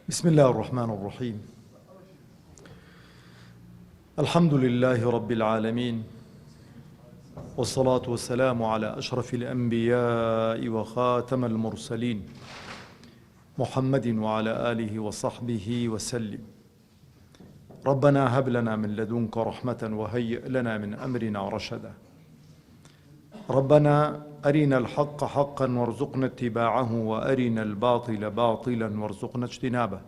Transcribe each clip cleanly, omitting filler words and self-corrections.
بسم الله الرحمن الرحيم الحمد لله رب العالمين والصلاة والسلام على أشرف الأنبياء وخاتم المرسلين محمد وعلى آله وصحبه وسلم ربنا هب لنا من لدنك رحمة وهيئ لنا من أمرنا رشدا ربنا أرنا الحق حقا وارزقنا اتباعه وأرنا الباطل باطلا وارزقنا اجتنابه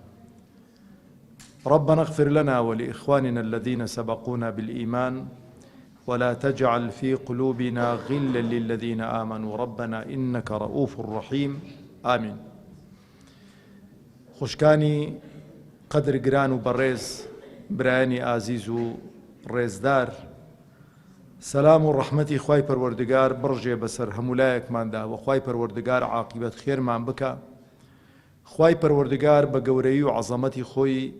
ربنا اغفر لنا ولإخواننا الذين سبقونا بالإيمان ولا تجعل في قلوبنا غلا للذين آمنوا ربنا إنك رؤوف رحيم آمين خوشکانی قەدر گران و بەڕێز برایانی ئازیز و ڕێزدار سەلام و ڕەحمەتی خوای پەروەردگار بڕژێ بەسەر هەموو لایەکماندا وە خوای پەروەردگار عاقیبەت خێرمان بکا خوای پەروەردگار بە گەورەیی و عەزەمەتی خۆی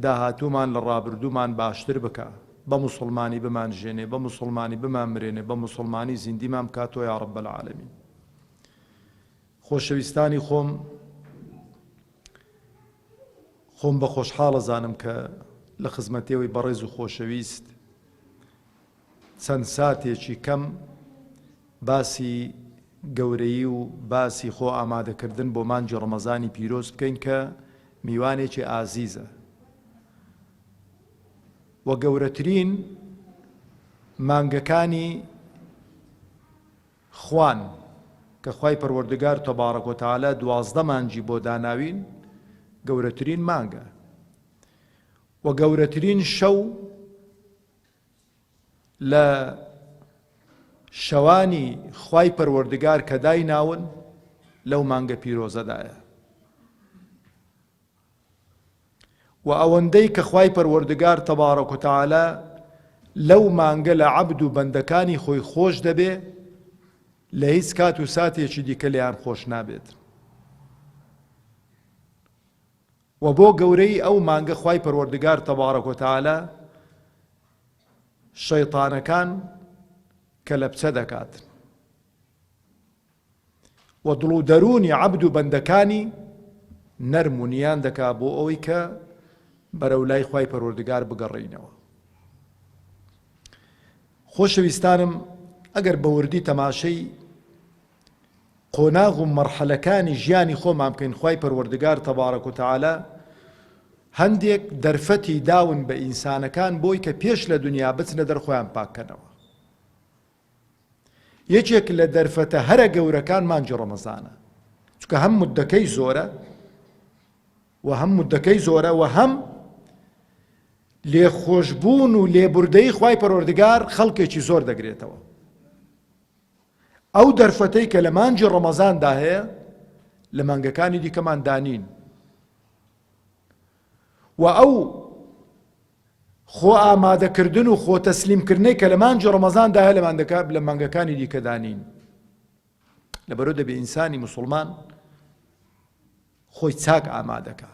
داهاتوومان لە ڕابردوومان باشتر بکا بە موسڵمانی بمانژێنێ بە موسڵمانی بمانمرێنێ بە موسڵمانی زیندیمان بکاتەوە یا رب العالمین خۆشەویستانی خۆم خۆم بە خۆشحاڵ ئەزانم کە لە خزمەتێوەی بەڕێز و خۆشەویست چەند ساتێکی کەم باسی گەورەیی و باسی خۆ ئامادەکردن بۆ مانگی ڕەمەزانی پیرۆز بکەین کە میوانێکی ئازیزە و گەورەترین مانگەکانی خوان کە خوای پەروەردگار تبارک و تعالی 12 مانگی بۆ داناوین گەورەترین مانگە و گەورەترین شەو لە شەوانی خوای پەروەردگار کە دایناون لەو مانگە پیرۆزەدایە و ئەوەندەی کە خوای پەروەردگار تبارک و تعالی لەو مانگە لە عەبد و بەندەکانی خۆی خۆش دەبێ لە هیچ کات و ساتێکی دیکە لێیان خۆش نابێت و بۆ گەورەی ئەو مانگە خوای پەروەردگار تبارک و تعالی شەیطانەکان کەلەپچە دەکات و دڵ و دەروونی عەبد و بەندەکانی نەرم و نیان دەکا بۆ ئەوەی کە بەرەو لای خوای پەروەردگار بگەڕێینەوە. خۆشەویستانم ئەگەر بە وردی تەماشەی قۆناغ و مەرحەلەکانی ژیانی خۆمان بکەین خوای پەروەردگار تەبارەک و تەعالا هەندێک دەرفەتی داون بە ئینسانەکان بۆی کە پێش لە دنیا بچنە دەر خۆیان پاککەنەوە. یەکێک لە دەرفەتە هەرە گەورەکان مانگی ڕەمەزانە چونکە هەم مدەکەی زۆرە و هەم مدەکەی زۆرە و هەم لێخۆشبوون و لێبوردەی خوای پەروەردگار خەڵکێکی زۆر دەگرێتەوە ئەو دەرفەتەی کە لە مانگی ڕەمەزاندا هەیە لە مانگەکانی دیکەمان دانین و ئەو خۆ ئامادەکردن و خۆ تەسلیم کردنەی کە لە مانگی ڕەمەزاندا هەیە لە مانگەکانی دیکەدا نین. لەبەرو دەبێ ئینسانی موسڵمان خۆی چاک ئامادەکا.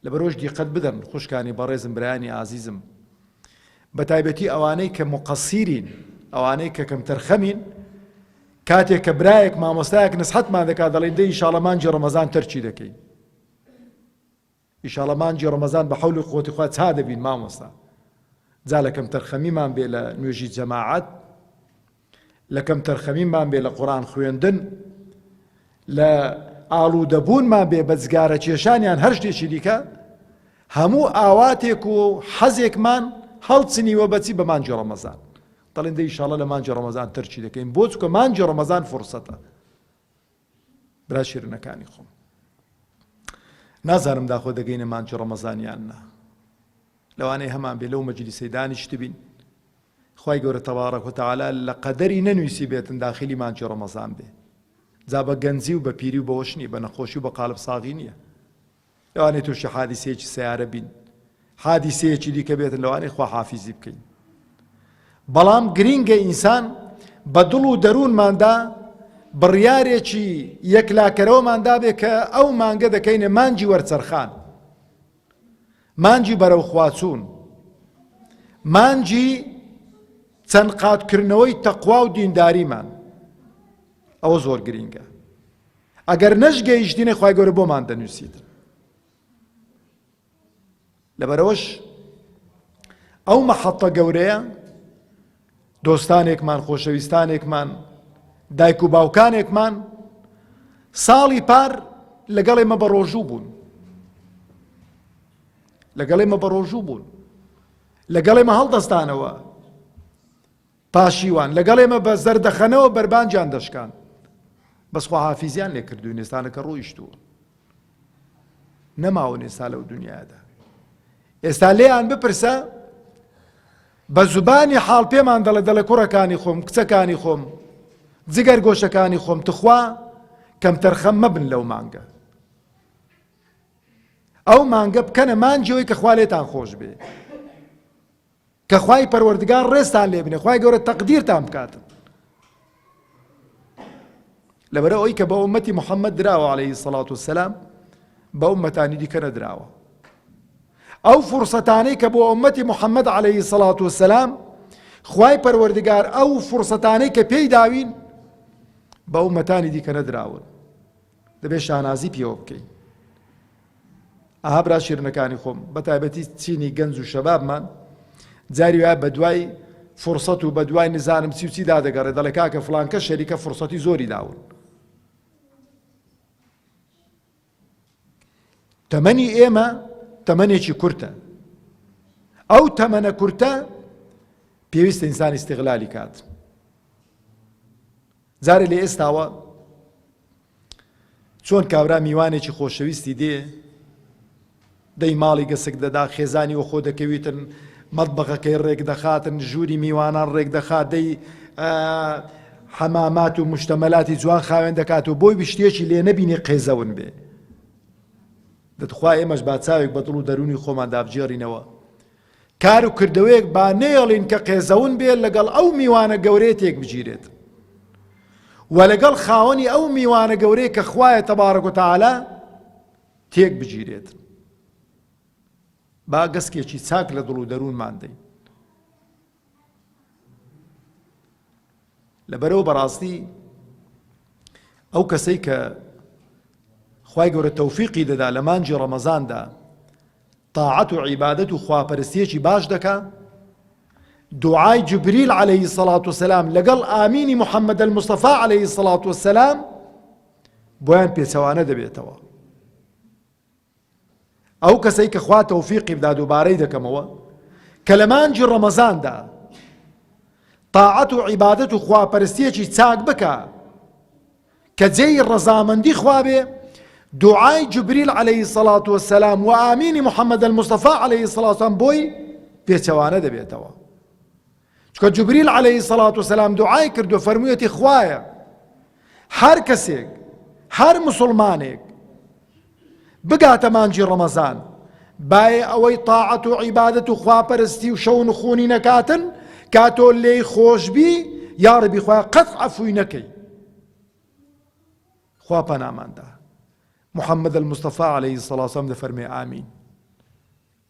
لەبەرۆش دیقەت بدەن خوشکانی بەڕێزم برایانی ئازیزم بە تایبەتی ئەوانەی کە مقەسیرین ئەوانەی کە کەمتەرخەمین کاتێک کە برایەک مامۆستایەک نسحەتمان دەکات دەڵێن دەی ئیشاڵە مانگی ڕەمەزان تەرکی دەکەین ئیشاڵا مانگی ڕەمەزان بە حەولی قوەتی خوا چا دەبین مامۆستا جا لە کەمتەرخەمیمان بێ لە نوێژی جەماعەت لە کەمتەرخەمیمان بێ لە قورئان خوێندن لە ئاڵوودەبوونمان بێ بە جگارە کێشانیان هەر شتێکی دیکە هەموو ئاواتێک و حەزێکمان هەڵچنیوە بەچی بە مانگی ڕەمەزان دەڵێن دە ئیشاڵە لە مانگی ڕەمەزان تەرکی دەکەین بۆ چکە مانگی ڕەمەزان فرسەتە برا شیرنەکانی خۆم نازانم داخۆ دەگەینە مانگی ڕەمەزان یان نا لەوانەیە هەمان بێ لەو مەجلیسەی دانیشتبین خوای گەورە تەبارەک و تەعالا لە قەدەری نەنووسی بێتن داخلی مانگی ڕەمەزان بێ جا بە گەنجی و بە پیری و بەوەش نییە بە نەخۆشی و بە قالب ساغی نییە لەوانەیە تووشی حادیسەیەکی سەیارە بین حادیسەیەکی دیکە بێتن لەوانەیە خوا حافیزی بکەین بەڵام گرینگە ئینسان بە دڵ و دەروونماندا بڕیارێکی یەکلاکەرەوەمان دابێ کە ئەو مانگە دەکەینە مانگی وەرچەرخان مانگی بەرەوخواچوون مانگی چەند قاتکردنەوەی تەقوا و دینداریمان ئەوە زۆر گرینگە ئەگەر نەشگەیشتینە خوای گەورە بۆمان دەنووسیت. لەبەرئەوەش ئەو مەحەتە گەورەیە دۆستانێکمان خۆشەویستانێکمان دایک و باوکانێکمان ساڵی پار لەگەڵ ئێمە بە ڕۆژوو بوون لەگەڵ ئێمە بە ڕۆژوو بوون لەگەڵ ئێمە هەڵدەستانەوە پاشیوان لەگەڵ ئێمە بە زەردەخەنەوە بەربانجان دەشکان بەس خواحافیزیان لێ کردوین ئێستانەکە ڕۆیشتووە نەماون ئێستا لەو دنیادا ئێستا لێیان بپرسە بە زوبانی حاڵ پێمان دەڵێ دەڵێ کوڕەکانی خۆم کچەکانی خۆم جگەر گۆشەکانی خۆم تخوا کەمتەرخەم مەبن لەو مانگە ئەو مانگە بکەنە مانجەوەی کە خوا لێتان خۆش بێ کە خوای پەروەردگار ڕێزتان لێ بنێ خوای گەورە تەقدیرتان بکات لەبەرە ئەوەی کە بە ئومەتی محەممەد دراوە عەلەیهی سەڵات وسەلام بە ئومەتانی دیکە نەدراوە ئەو فرسەتانەی کە بۆ ئومەتی محەممەد عەلەیهی سەڵات وسەلام خوای پەروەردگار ئەو فرسەتانەی کە پێی داوین بە ئومەتانی دیکە نەدراون دەبێت شانازی پێوە بکەین ئەها برا شیرنەکانی خۆم بە تایبەتی چینی گەنج و شەبابمان جاری وایە بە دوای فرسەت و بە دوای نزانم چی و چی دادەگەڕێ دەڵێ کاکە فڵانکە شەریکە فرسەتی زۆری داون تەمەنی ئێمە تەمەنێکی کورتە ئەو تەمەنە کورتە پێویستە ئینسان ئیستغلالی کات جارێ لە ئێستاوە چۆن کابرا میوانێکی خۆشەویستی دێ دەی ماڵی گەسک دەدا خێزانی وەخۆ دەکەویتن مەتبەخەکەی ڕێک دەخاتن ژووری میوانان ڕێک دەخات دەی حەمامات و مشتەمەلاتی جوان خاوێن دەکات و بۆی شتێکی لێ نەبینی قێزەون بێ دەتخوا ئێمەش با چاوێک بە دڵ و دەروونی خۆمان دابگێڕینەوە کار و کردەوەیەک با نەیەڵین کە قێزەون بێت لەگەڵ ئەو میوانە گەورەیە تێک بگیرێت و لەگەڵ خاوەنی ئەو میوانە گەورەیە کە خوایە تەبارەک و تەعالا تێک بگیرێت با گەسکێکی چاک لە دڵ و دەروونمان دەین لەبەرەوە بەڕاستی ئەو کەسەی کە خوای گەورە تەوفیقی دەدا لە مانگی ڕەمەزاندا تاعەت و عیبادەت و خواپەرستیەکی باش دەکا دوعای جبریل عەلەیهی سەڵات وسەلام لەگەڵ ئامینی محەممەد المستەفا عەلەیهی سەڵات وسەلام بۆیان پێچەوانە دەبێتەوە ئەو کەسەی کە خوا تەوفیقی بدا دووبارەی دەکەمەوە کە لە مانگی ڕەمەزاندا تاعەت و عیبادەت و خواپەرستیەکی چاک بکە کە جێی ڕەزامەندی خوا بێ، دوعای جبریل علیە الصلوە والسلام و ئامینی محمد المصطفی علیە الصلوە والسلام بۆی پێچەوانە دەبێتەوە. چونکە جبریل علیە الصلوە والسلام دوعای کردو فەرموویەتی خوایە هەر کەسێک هەر مسلمانێک بگاتە مانگی ڕەمەزان بایە ئەوەی تاعەت و عیبادەت و خواپەرستی و شەو نخونی نەکاتن کاتۆ لێی خۆشبی یاڕبی خوایە قەت عەفوی نەکەی خوا پەناماندا محمد المصطفى عليه الصلاة والسلام دەفەرمێ ئامین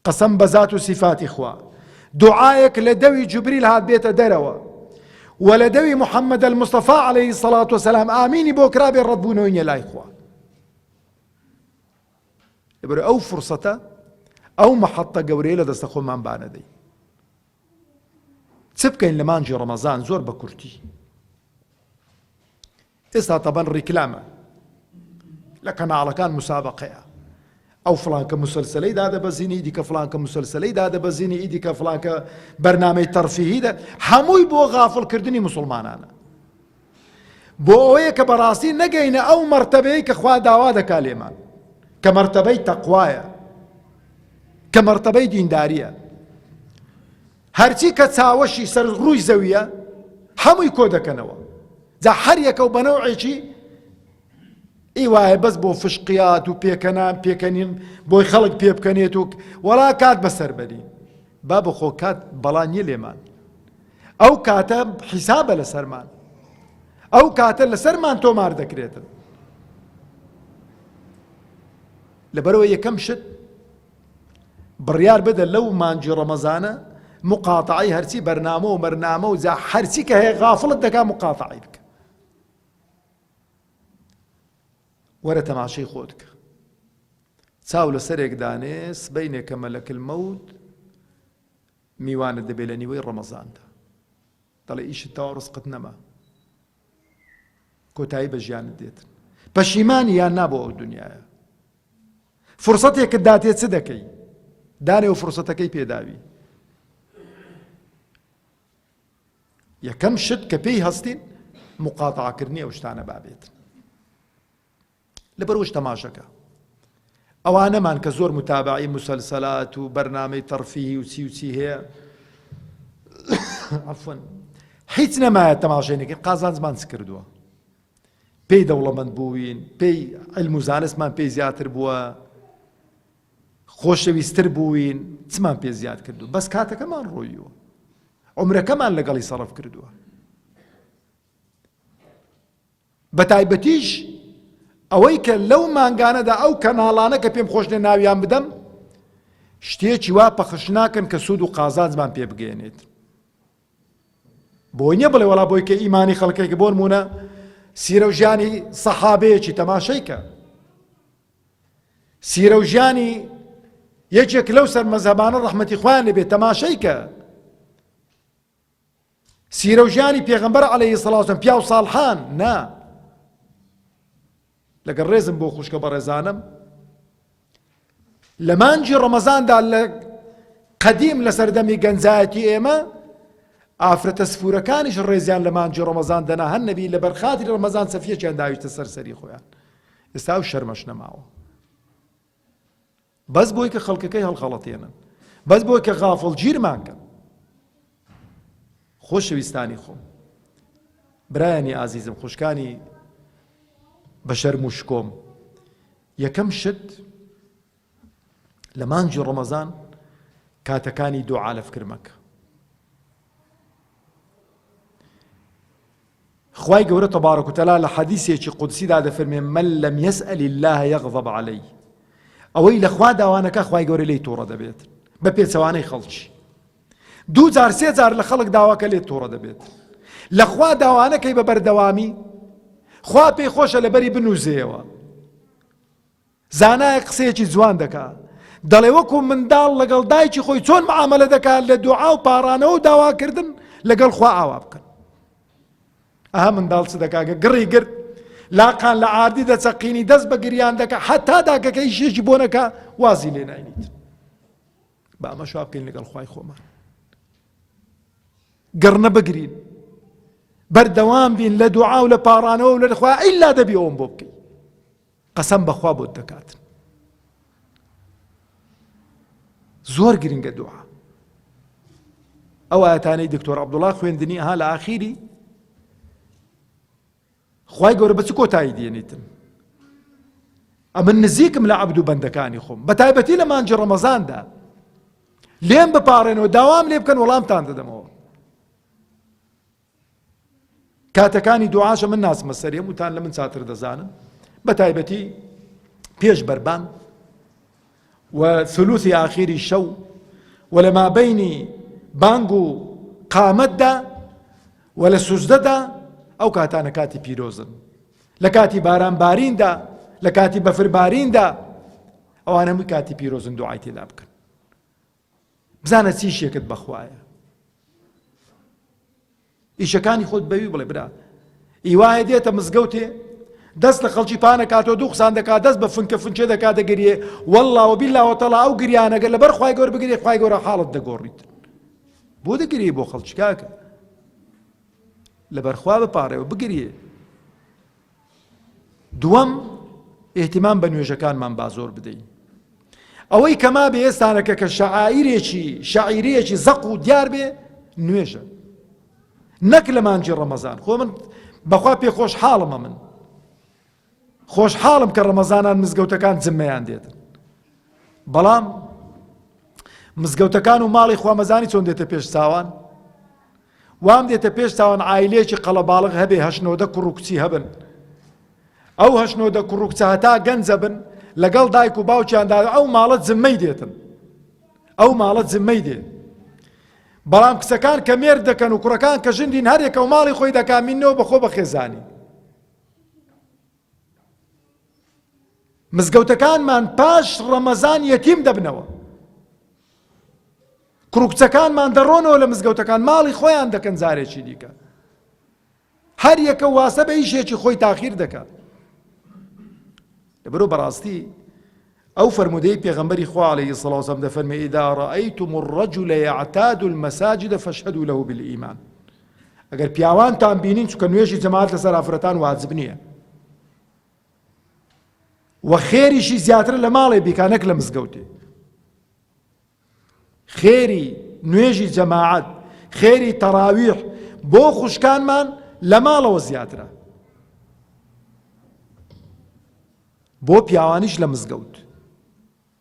قەسەم بە زات و سیفاتی خوا دوعایەک لە دەوی جبریل هات بێتە دەرەوە و لە دەوی محمد المصطفى عليه الصلاة والسلام ئامینی بۆ کرابێ ڕەتبوونەوەی نیە لای خوا لەبەر ئەو فرسەتە ئەو مەحەتە گەورەیە لە دەستە خۆمان بانەدەین چ بکەین لە مانگی ڕەمەزان زۆر بە کورتی ئێستا تەبەن ڕیکلامە لە کەناڵەکان مسابقەیە ئەو فلانکە مسلسلەی دادەبەزینی دیکە فلانکە مسلسلەی دادەبەزینی ئیدیکە فلانکە بەرنامەی تەرفیهی دە هەمووی بۆ غافڵکردنی مسلمانانە بۆ ئەوەیە کە بەڕاستی نەگەینە ئەو مەرتەبەی کە خوا داوا دەکا لێمان کە مەرتەبەی تەقوایە کە مەرتەبەی دینداریە هەرچی کە چاوەشی سەر ڕووی زەویە هەمووی کۆ دەکەنەوە جا هەر یەکە و بەنەوعێکی ئی وایە بەس بۆ فشقیات و پێکەنان پێکەنین بۆی خەڵک پێ بکەنێت و وەڵا کات بەسەر بەری با بخۆ کات بەڵا نییە لێمان ئەو کاتە حیسابە لەسەرمان ئەو کاتە لەسەرمان تۆمار دەکرێتن لەبەرەوە یەکەم شت بڕیار بدە لەو مانگی ڕەمەزانە مقاتەعەی هەرچی بەرنامە و مەرنامە و جا هەرچی کە هەیە غافڵت دەکا مقاتەعەی بکە وەرە تەماشەی خۆت کە. چاو لە سەرێک دانێ سبەینێ کە مەلەک المەوت میوانت دەبێ لە نیوەی ڕەمەزاندا دەڵێ ئیشت تەواو ڕزقت نەما کۆتایی بە ژیانت دێتن پەشیمانی یان نا بۆ ئەو دنیاە فرسەتێکت داتێ چ دەکەی دانێ و فرسەتەکەی پێداوی یەکەم شت کە پێی هەستین مقاتعکردنی ئەو شتانە بابێت لەبەرئەوەش تەماشەکە ئەوانەمان کە زۆر متابعی مسلسلات و بەرنامەی تەرفیهی و چی و چی هەیە عفوا هیچ نەمایە تەماشای نەکەین قازانجمان چ کردووە پێی دەوڵەمەند بووین پێی علم و زانستمان پێی زیاتر بووە خۆشەویستتر بووین چمان پێ زیاد کردو بەس کاتەکەمان ڕۆیوە عمرەکەمان لەگەڵی سەرف کردووە بەتایبەتیش ئەوەی کە لەو مانگانەدا ئەو کەناڵانە کە پێم خۆش نیە ناویان بدەم شتێکی وا پەخش ناکەن کە سوود و قازانجمان پێ بگەێنێت بۆی نییە بڵێ وەڵا بۆی کە ئیمانی خەڵکێک بۆ نمونە سیرە و ژیانی سەحابەیەکی تەماشای کە سیرە و ژیانی یەکێک لەو سەر مەزهەبانە ڕەحمەتی خوایان لێبێت تەماشای کە سیرە و ژیانی پێغەمبەر عەلەیهی سڵاو وسلام پیاو ساڵحان نا لەگەڵ ڕێزم بۆ خوشکە بەڕێزانم لە مانگی ڕەمەزاندا لە قەدیم لە سەردەمی گەنجایەتی ئێمە ئافرەتە سفورەکانیش ڕێزیان لە مانگی ڕەمەزان دەنا هەر نەبی لە بەرخاتری ڕەمەزان سەفیەکیان داویتە سەر سەری خۆیان ئێستا ئەو شەرمەش نەماوە بەس بۆی کە خەڵکەکەی هەڵخەڵەتێنن بەس بۆی کە غافڵگیرمان کەن خۆشەویستانی خۆم برایانی ئازیزم خوشکانی بە شەرم و شکۆم یەکەم شت لە مانگی ڕەمەزان کاتەکانی دوعا لە فکر مەکە خوای گەورە تبارک و تعالی لە حەدیسێکی قودسیدا دەفەرمێ من لم يسأل الله يغضب عليه ئەوەی لە خوا داوا نەکا خوای گەورە لێی تووڕە دەبێت بە پێچەوانەی خەڵکی دوو جار سێ جار لە خەڵک داواکە لێت تووڕە دەبێت لە خوا داوانەکەی بە بەردەوامی خوا پێی خۆشە لەبەری بنوزێەوە زانایەک قسەیەکی جوان دەکا دەڵێ وەکو منداڵ لەگەڵ دایکی خۆی چۆن معاملە دەکات لە دوعا و پاڕانەوە و داواکردن لەگەڵ خوا ئاوا بکەن ئەها منداڵ چ دەکا گە گڕی گرت لاقان لە عاردی دەچەقینی دەست بە گریان دەکا حتا داکەکەی شێکی بۆ نەکا وازی لێ ناینیت با ئەمە شوا بکەین لەگەڵ خوای خۆمان گڕنە بگرین بەردەوام بین لە دوعا و لە پاڕانەوە و لە خوا ئیلا دەبی ئەوم بۆ بکەی قەسەم بەخوا بۆت دەکات زۆر گرنگە دوعا ئەو ئاەتانەی دکتۆر عەبدوڵا خوێندنی ها لە ئاخیری خوای گەورە بە چ کۆتایی دێنیتن ئەمن نزیکم لە عەبد و بەندەکانی خۆم بە تایبەتی لە مانجی ڕەمەزاندا لێم بپارێنەوە داوام لێ بکەن وەڵامتان دەدەمەوە کاتەکانی دوعاشە من ناسمە سەری هەمووتان لە من چاتر دەزانن بە تایبەتی پێش بەربان و ثلوثی ئاخیری شەو و لە مابینی بانگ و قامەتدا و لە سوزدەدا ئەو کاتانە کاتی پیرۆزن لە کاتی باران باریندا لە کاتی بەفر باریندا ئەوانە هەمووی کاتی پیرۆزن دوعای تێدا بکەن بزانە چی شێکت بەخوایە ئیشەکانی خۆت بەوی بڵێ برا ئیوایە دێتە مزگەوتێ دەست لە خەڵکی پانەکاتەوە دوو قسان دەکات دەست بە فنکە فنچێ دەکات دەگریێ والله وبالله وتەڵا ئەو گریانەگە لەبەر خوای گەور بگرێ خوای گەورە حاڵت دەگۆڕیت بۆ دەگری بۆ خەڵکی کاکە لەبەر خوا بپارێەوە بگریێ دووەم ئیهتیمام بە نوێژەکانمان با زۆر بدەین ئەوەی کە مابێ ئێستانەکە کە شەعایرێکی شەعیرەیەکی زەق و دیار بێ نوێژە نەک لە مانگی ڕەمەزان خۆ من بەخوا پێ خۆشحاڵمە من خۆشحاڵم کە ڕەمەزانان مزگەوتەکان جمەیان دێتن بەڵام مزگەوتەکان و ماڵی خوامەزانی چۆن دێتە پێش چاوان وام دێتە پێش چاوان عایلەیەکی قەڵەباڵغ هەبێ هەشت نۆدە کوڕ و کچی هەبن ئەو هەشت نۆدە کوڕ و کچە هەتا گەنجە بن لەگەڵ دایک و باوکیاندا ئەو ماڵە زمەی دێتن ئەو ماڵە زمەی دێ بەڵام کچەکان کە مێرد دەکەن و کوڕەکان کە ژن دین هەرێکە و ماڵی خۆی دەکا مینەوە بەخۆ بە خێزانی. مزگەوتەکانمان پاش ڕەمەزان یەتیم دەبنەوە. کوڕ و کچەکانمان دەڕۆنەوە لە مزگەوتەکان ماڵی خۆیان دەکەن جارێکی دیکە. هەر یەکە واسە بە ئیشێکی خۆی تاخیر دەکات. لەبەرو بەڕاستی ئەو فەرموودەی پێغەمبەری خوا علیه الصلاة والسلام دەفەرمێ اذا رأيتم الرجل يعتاد المساجد فاشهدوا له بالایمان ئەگەر پیاوانتان بینین چونکە نوێژی جەماعەت لەسەر ئافرەتان واجب نییە و خێریشی زیاتر لە ماڵێ بیکا نەک لە مزگەوتێ خێری نوێژی جەماعەت خێری تەراویح بۆ خوشکانمان لە ماڵەوە زیاترە بۆ پیاوانیش لە مزگەوت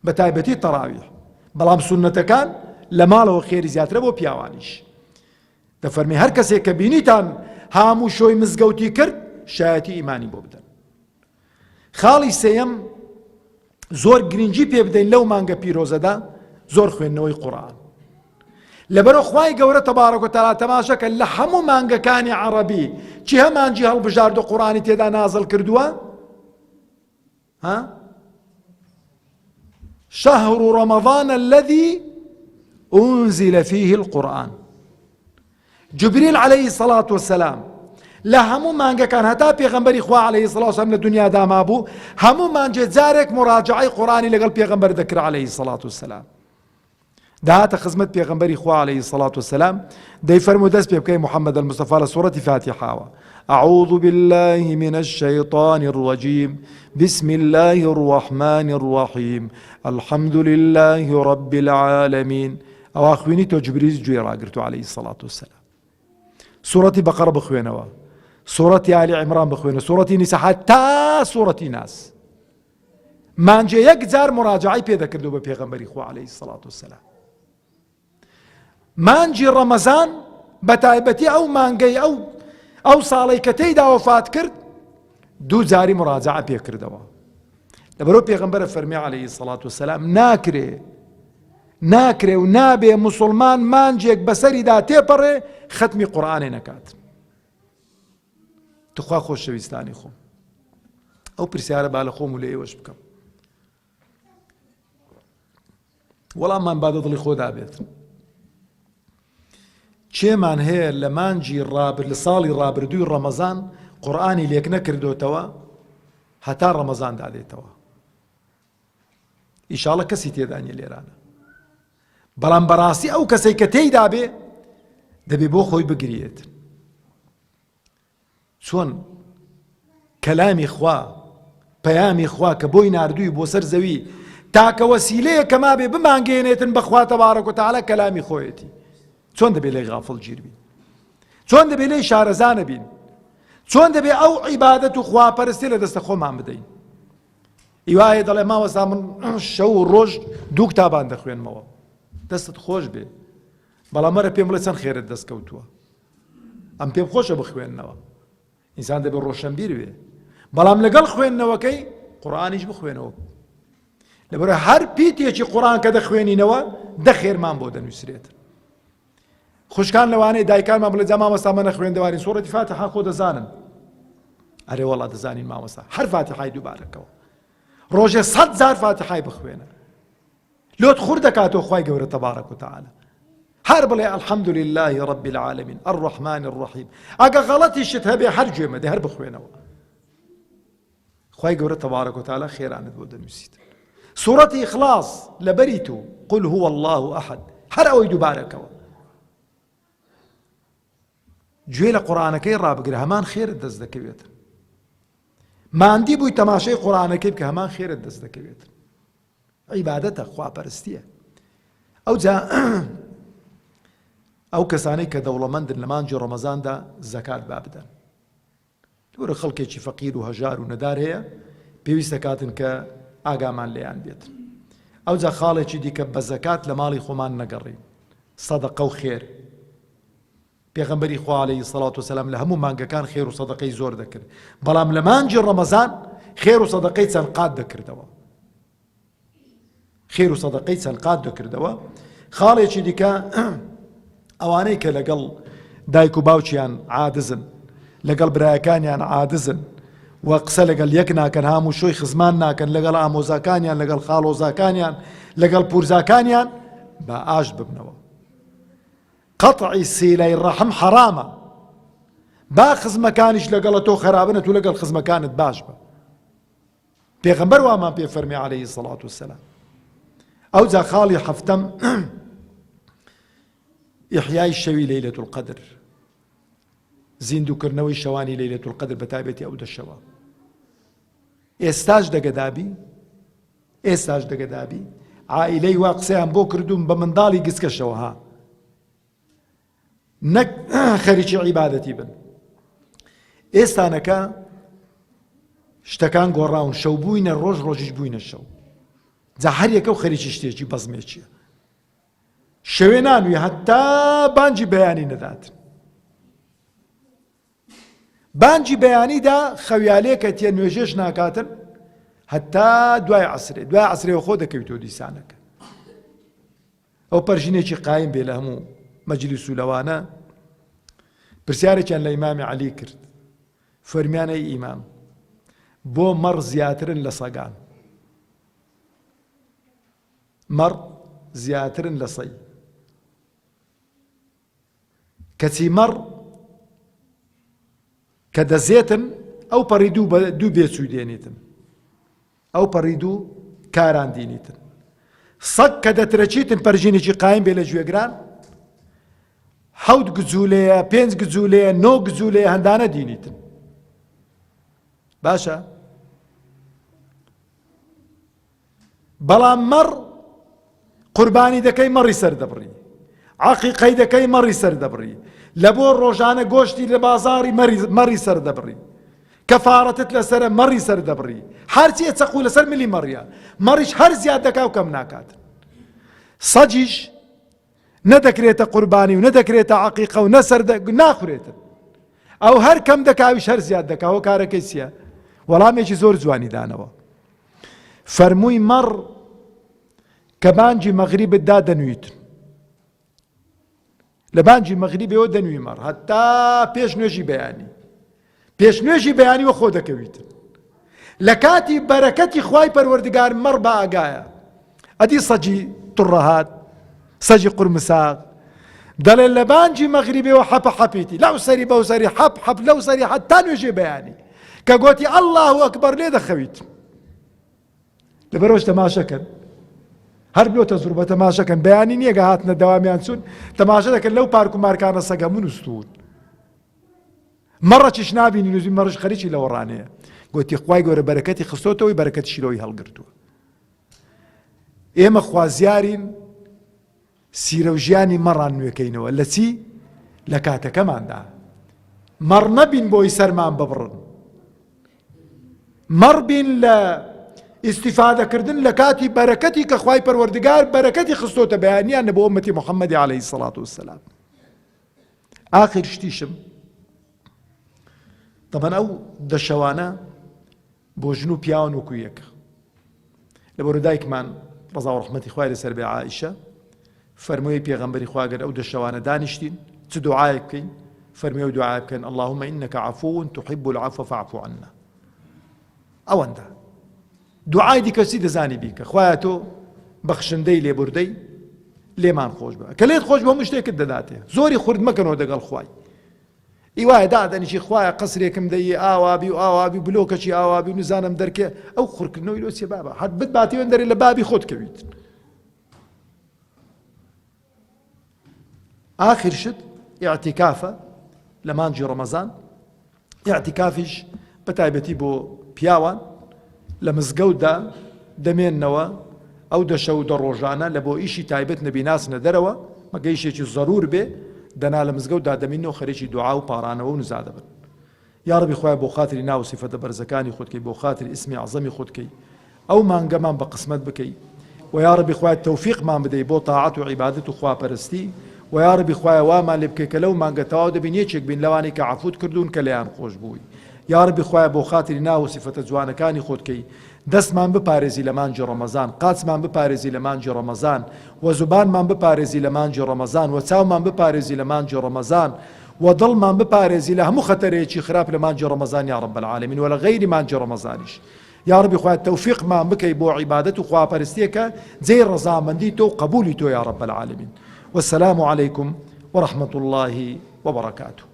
بە تایبەتی تەراویح بەڵام سوننەتەکان لە ماڵەوە خێری زیاترە بۆ پیاوانیش دەفەرمی هەر کەسێک کە بینیتان هاموشۆی مزگەوتی کرد شایەتی ئیمانی بۆ بدەن خاڵی سێیەم زۆر گرنگی پێ بدەین لەو مانگە پیرۆزەدا زۆر خوێندنەوەی قورآن لەبەرە خوای گەورە تەبارەک و تەعالا تەماشەکە لە هەموو مانگەکانی عەڕەبی چی هەمانجی هەڵبژارد و قورآنی تێدا نازڵ کردووە ها شهر رمضان الذي أنزل فيه القرآن جبريل عليه الصلاة والسلام لە هەموو مانگەکان هەتا پێغەمبەری خوا عليه الصلاة والسلام لە دنیادا مابوو هەموو مانجێ جارێک مراجعەی قورآنی لەگەڵ پێغەمبەر دەکرا عليه الصلاة والسلام دەهاتە خزمەت پێغەمبەری خوا علیە الصلاة والسلام دەیفەرموو دەست پێ بکەی محمد المصطفى لە سورەتی فاتحاوە أعوذ بالله من الشيطان الرجيم بسم الله الرحمن الرحيم الحمد لله رب العالمين ئەوە خوێنی تۆ جبریل گوێی ڕاگرتو عليه الصلاة والسلام سورەتی بەقەڕە بخوێنەوە سورەتی ئالی عیمران بخوێنە سورەتی نیسا حتا سورەتی ناس مانجێ یەک جار مراجعەی پێ دەکردو بە پێغەمبەری خوا عەلەیهی سەڵات وسەلام مانجی ڕەمەزان بە تایبەتی ئەو مانگەی ئەو ئەو ساڵەی کە تێیدا وەفات کرد دوو جاری مراجعە پێ کردەوە لەبەرەوە پێغەمبەرە فەرمی عەلەیهی سەڵات وسەلام ناکرێ ناکرێ و نابێ مسلمان مانجێک بەسەریدا تێپەڕێ خەتمی قورئانێ نەکات تخوا خۆشەویستانی خۆم ئەو پرسیارە با لە خۆم و لە ئێوەش بکەم وەڵاممان با دڵی خۆدا بێت چێمان هەیە لە مانجی ڕابر لە ساڵی ڕابردووی ڕەمەزان قورآانی لێک نەکردوتەوە هەتا ڕەمەزان دادێتەوە ئیشاڵە کەسی تێدانە لێرانە بەڵام بەڕاستی ئەو کەسێک کە تێیدا بێ دەبێ بۆ خۆی بگریێت چۆن کەلامی خوا پەیامی خوا کە بۆی ناردووی بۆ سەر زەوی تاکە وەسیلەیە کە مابێ بمانگەێنێتن بەخوا تەبارەک و تەعالا کەلامی خۆیەتی چۆن دەبێ لێی غافڵ گیر بین چۆن دەبێ لێی شارەزانە بین چۆن دەبێ ئەو عیبادەت و خواپەرستی لە دەستە خۆمان بدەین ئیوایە دەڵێ مامۆستا من شەو و ڕۆژ دوو کتابان دەخوێنمەوە دەستت خۆش بێ بەڵام مەرە پێم بڵێ چەند خێرت دەست کەوتووە ئەم پێم خۆشە بخوێننەوە ئینسان دەبێت ڕۆشنبیر بێ بەڵام لەگەڵ خوێندنەوەکەی قورآانیش بخوێنەوە لەبەر هەر پیتێکی قورآن کە دەخوێنینەوە دە خێرمان بۆ دەنووسرێت خوشکان لەوانەیە دایکانمان بڵێ جا مامۆستا مە نەخوێندەوارین سوڕەتی فاتحە خۆ دەزانن ئەرێ وەڵا دەزانین مامۆستا هەر فاتحای دووبارەکەوە ڕۆژێ سەد جار فاتحای بخوێنە لۆت خور دەکاتەوە خوای گەورە تەبارەک و تەعالا هەر بڵێ الحمد لله رب العالمین الرحمن الرحیم ئەگە غەڵەتیشت هەبێ هەر گوێ مەدە هەر بخوێنەوە خوای گەورە تەبارەک و تەعالا خێرانت بۆ دەنووسیت سوڕەتی ئیخلاص لەبەری تو قل هو الله احد هەر ئەوەی دووبارەکەوە گوێ لە قورآانەکەی ڕابگرە هەمان خێرت دەست دەکەوێت ماندی بووی تەماشای قورآانەکەی بکە هەمان خێرت دەست دەکەوێت عیبادەتە خواپەرستیە ئەوجا ئەو کەسانەی کە دەوڵەمەندن لە مانگی ڕەمەزاندا زەکات با بدەن لەوەرە خەڵکێکی فەقیر و هەژار و نەدار هەیە پێویست دەکاتن کە ئاگامان لێیان بێت ئەوجا خاڵێکی دیکە بە زەکات لە ماڵی خۆمان نەگەڕین سەدەقە و خێر پێغەمبەری خوا علیه الصلاة والسلام لە هەموو مانگەکان خێر و سەدەقەی زۆر دەکرد بەڵام لە مانگی ڕەمەزان خێر و سەدەقەی چەند قات دەکردەوە خێر و سەدەقەی چەند قات دەکردەوە خاڵێکی دیکە ئەوانەی کە لەگەڵ دایک و باوکیان عادزن لەگەڵ برایەکانیان عادزن. و قسە لەگەڵ یەک ناکەن، هاموشۆی خزمان ناکەن، لەگەڵ ئامۆزاکانیان، لەگەڵ خاڵۆزاکانیان، لەگەڵ پورزاکانیان با ئاشت ببنەوە. قەتعی سیلەی ڕەحم حەرامە. با خزمەکانیش لەگەڵە تۆ خەرابنە تو لەگەڵ خزمەکانت باش بە. پێغەمبەر وامان پێ فەرمی عەلەیهی سەڵات وسەلام. ئەوجا خاڵی حەفتەم ئیحیای شەوی لەیلەت القدر زیندووکردنەوەی شەوانی لەیلەت القدر بە تایبەتی ئەو دە شەوە ئێستاش دەگەدابی ئێستاش دەگەدابی عائیلەی وا قسەیان بۆ کردوم بە منداڵی گسکەشەوە ها نەک خەریکی عیبادەتی بن ئێستانەکە شتەکان گۆڕاون شەو بووینە ڕۆژ ڕۆژیش بووینە شەو جا هەر یەکە و خەریکی شتێکی بەزمێکیە شەوێ نانوی هەتا بانگی بەیانی نەدات بانگی بەیانیدا خەویالێکە تێ نوێژێش ناکاتن هەتا دوای عسرێ دوای عسرێ خۆ دەکەویتەوە دیسانەکە ئەو پەرژینێکی قایم بێ لە هەموو مەجلیس و لەوانە پرسیارێکیان لە ئیمامی عەلی کرد فەرمیانەی ئیمام بۆ مەڕ زیاترن لە سەگان مەڕ زیاترن لە سەی کەچی مەڕ کە دەزێتن ئەو پەڕی دوو بە دوو بێچوو دێنیتن ئەو پەڕی دوو کاران دینیتن سەگ کە دەترەچیتن پەرژینێکی قایم بێ لە گوێگران حەوت گجولەیە پێنج گجولەیە نۆ گجولەیە هەندانە دینیتن باشە بەڵام مەڕ قوربانی دەکەی مەڕی سەر دەبڕی عەقیقەی دەکەی مەڕی سەر دەبڕی لە بۆ ڕۆژانە گۆشتی لە بازاری مەڕی سەر دەبڕی کەفاڕەتت لەسرە مەڕی سەر دەبڕی هەرچیە چەقو لەسەر ملی مەڕیە مەڕیش هەر زیاد دەکا و کەم ناکات سەجیش نەدەکرێتە قوربانی و نەدەکرێتە عەقیقە و نەسەر ناخورێتن ئەو هەر کەم دەکاویش هەر زیاد دەکا هۆکارەکەی چییە وەڵامێکی زۆر جوانی دانەوە فەرمووی مەڕ کە بانگی مەغریبت دا دەنویت لە بانگی مەغریبەوە دەنوی مەڕ هەتا پێش نوێژی بەیانی پێش نوێژی بەیانی وە خۆ دەکەویت لە کاتی بەرەکەتی خوای پەروەردگار مەڕ بە ئاگایە ئەدی سەگی تڕەهات سەگی قورمساغ دەڵێ لە بانگی مەغریبەوە حەپە حەپیتی لەو سەری بەو سەری حەپ حەپ لەو سەری حەتا نوێژێ بەیانی کە گۆتی ئەلله ئەکبەر لێ دەخەویت لەبەرەوەش تەماشەکەن هەر بلۆ تەجروبە تەماشەکەن بەیانی نییە گە هاتنە دەوامیان چوون تەماشە دەکەن لەو پارک و مارکانە سەگە من وستون مەڕەکیش نابینی نوزی مەڕش خەریکی لەوەڕانەیە گوتی خوای گەورە بەرەکەتی خستۆتەوەی بەرەکەتیشی لەوەی هەڵگرتووە ئێمە خوازیارین سیرە و ژیانی مەڕان نوێکەینەوە لە چی لە کاتەکەماندا مەڕ نەبین بۆی سەرمان ببڕن مەڕ بین لە ئیسیفادەکردن لە کاتی بەرەکەتی کە خوای پەروەردگار بەرەکەتی خستۆتە بەیانیان لە بۆ ئومەتی محەممەدی عەلەیهی سەڵات وسەلام ئاخر شتیشم تەبەن ئەو دەشەوانە بۆ ژن و پیاوان وەکو یەکە لەبەرو دایکمان ڕەزا و ڕەحمەتی خوای لەسەر بێ عائیشە فەرمووی پێغەمبەری خوا گەر ئەو دەشەوانە دانیشتین چ دوعایەک بکەین فەرمی ئەو دوعای بکەن اللهم انك عفو تحب العفو فاعف عنا ئەوەندە دوعای دیکە چی دەزانی بیکە خوایە تۆ بەخشندەی لێبوردەی لێمان خۆش بە کە لێت خۆش بە هەموو شتێکت دەداتێ زۆری خورد مەکەنەوە دەگەڵ خوای ئی وایە دادەنیشی خوایە قەسرێکم دەیێ ئاوابی و ئاوابی و بلۆکەکی ئاوابی و نزانم دەرکێ ئەو خورکردنەوەی لۆ چیە بابە هەر بت باتیوێن دەرێ لە بابی خۆت کەویت ئاخر شت ئیعتیکافە لە مانگی ڕەمەزان ئیعتیکافیش بە تایبەتی بۆ پیاوان لە مزگەوتدا دەمێننەوە ئەو دە شەو و دە ڕۆژانە لە بۆ ئیشی تایبەت نەبی ناچنە دەرەوە مەگە ئیشێکی زەرور بێ دەنا لە مزگەوتدا دەمینەوە خەریکی دوعا و پاڕانەوە و نزا دەبن یاڕەبی خوایە بۆ خاتری ناو و سیفەتە بەرزەکانی خۆت کەی بۆ خاتری ئیسمی ئەعزەمی خۆت کەی ئەو مانگەمان بە قسمەت بکەی وە یاڕەبی خوایە تەوفیقمان بدەی بۆ تاعەت و عیبادەت و خواپەرستی وە یاڕەبی خوایە وامان لێ بکەی کە لەو مانگە تەواو دەبین یەکێک بین لەوانەی کە عەفوت کردوون کە لێیان خۆش بووی یاڕەبی خوایە بۆ خاتری ناو و سیفەتە جوانەکانی خۆت کەی دەستمان بپارێزی لە مانگی ڕەمەزان قاچمان بپارێزی لە مانگی ڕەمەزان وە زوبانمان بپارێزی لە مانگی ڕەمەزان وە چاومان بپارێزی لە مانگی ڕەمەزان. و دڵمان بپارێزی لە هەموو خەتەرێکی خراپ لە مانگی ڕەمەزان یا رب العالمین و لە غەیری مانگی ڕەمەزانیش یاڕەبی خوایە تەوفیقمان بکەی بۆ عیبادەت و خواپەرستیەکە جێی ڕەزامەندی تۆ و قەبولی تۆ یا رب العالمین والسلام علیکم ورحمة اللە وبرکاته.